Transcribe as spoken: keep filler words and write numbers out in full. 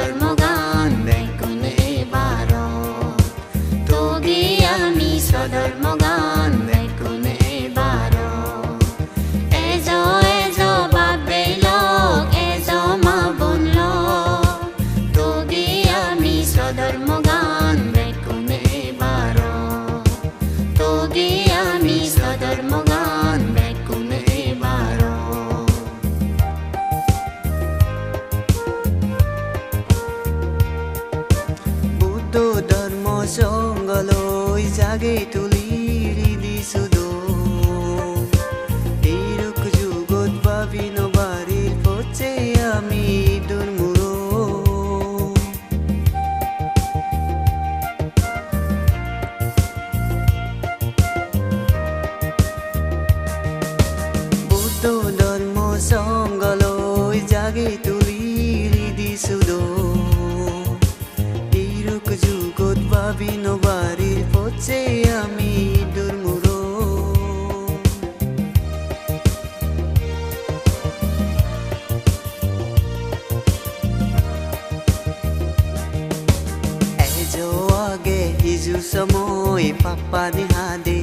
Dhormogan bekkune ebaro. Togi ami sodhormogan bekkune ebaro. Ejo, ejo bab-bei lok, ejo ma-bon lok. Togi ami sodhormogan bekkune ebaro. Togi ami sodhormogan bekkune ebaro. Buddho dhormo songho loi jagi tuli ridi sudo. Iruk jugot babi no parir pocche ami durmuro. Buddho dhormo songho loi jagi tuli ridi sudo. Iruk jugot babi no parir pocche ami durmuro. Ejo age hiju somoi pappani hade